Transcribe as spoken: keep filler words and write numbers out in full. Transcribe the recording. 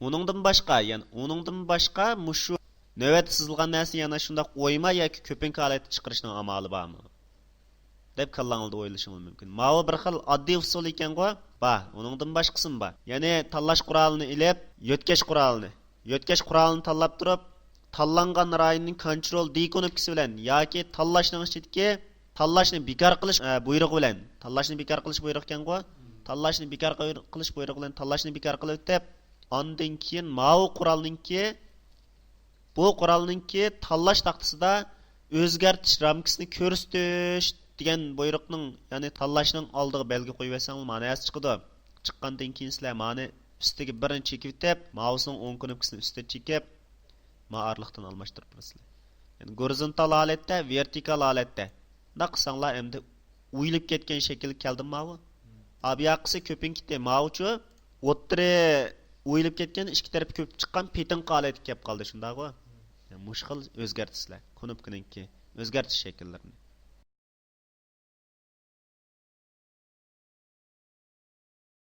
ئۇنىڭدىن باشقا، يەنى ئۇنىڭدىن باشقا مۇشۇ نۆۋەتتە سىزىلغان نەرسىنى يەنە شۇنداق ئويما ياكى كۆپۈنكى ھالەتتە چىقىرىشنىڭ ئامالى بارمۇ؟ دەپ كاللاڭلاردا ئويلىشىڭلار مۇمكىن. ماۋۇ بىر خىل ئاددىي ئۇسۇل ئىكەنغۇ؟ بار، ئۇنىڭدىن باشقىسىمۇ بار. يەنى تاللاش قورالىنى ئېلىپ، يۆتكەش قورالىنى، يۆتكەش قورالىنى تاللاپ تۇرۇپ، تاللانغان رايوننىڭ كونترول دى كۇنۇپكىسى بىلەن ياكى تاللاشنىڭ ئىچىدىكى تاللاشنى بىكار قىلىش، ئە، بۇيرۇقى بىلەن، تاللاشنى بىكار قىلىش بۇيرۇقى ئىكەنغۇ؟ تاللاشنى بىكار قىلىش بۇيرۇقى بىلەن تاللاشنى بىكار قىلىۋېتىپ، ئاندىن كېيىن ماۋۇ قورالنىڭكى، بۇ قورالنىڭكى تاللاش تاختىسىدا ئۆزگەرتىش رامكىسىنى كۆرسىتىش دېگەن بۇيرۇقنىڭ، يەنى تاللاشنىڭ ئالدىغا بەلگە قويۇۋەتسەڭلار، مانا ھەسسە چىقىدۇ. چىققاندىن كېيىن سىلەر مانى ئۈستىگە بىرنى چېكىۋېتىپ، ماۋۇسنىڭ ئوڭ كۇنۇپكىسىنى ئۈستىگە چېكىپ، ما ئارىلىقتىن ئالماشتۇرۇپ بېرىسىلەر. يەنى گورىزونتال ھالەتتە، ۋېرتىكال ھالەتتە. مۇنداق قىلساڭلار ئەمدى ئويۇلۇپ كەتكەن شەكىلگە كەلدىمۇ ماۋۇ؟ ئا، بۇ ياققىسى كۆپۈنكى، ماۋۇچۇ ئوتتۇرا ئويۇلۇپ كەتكەن، ئىككى تەرەپ كۆپۈپ چىققان پېتىنقى ھالەتكە كەپ قالدى، شۇنداقغۇ؟ يەنى مۇشۇ خىل ئۆزگەرتىشلەر، كۇنۇپكىنىڭكى ئۆزگەرتىش شەكىللىرىنى.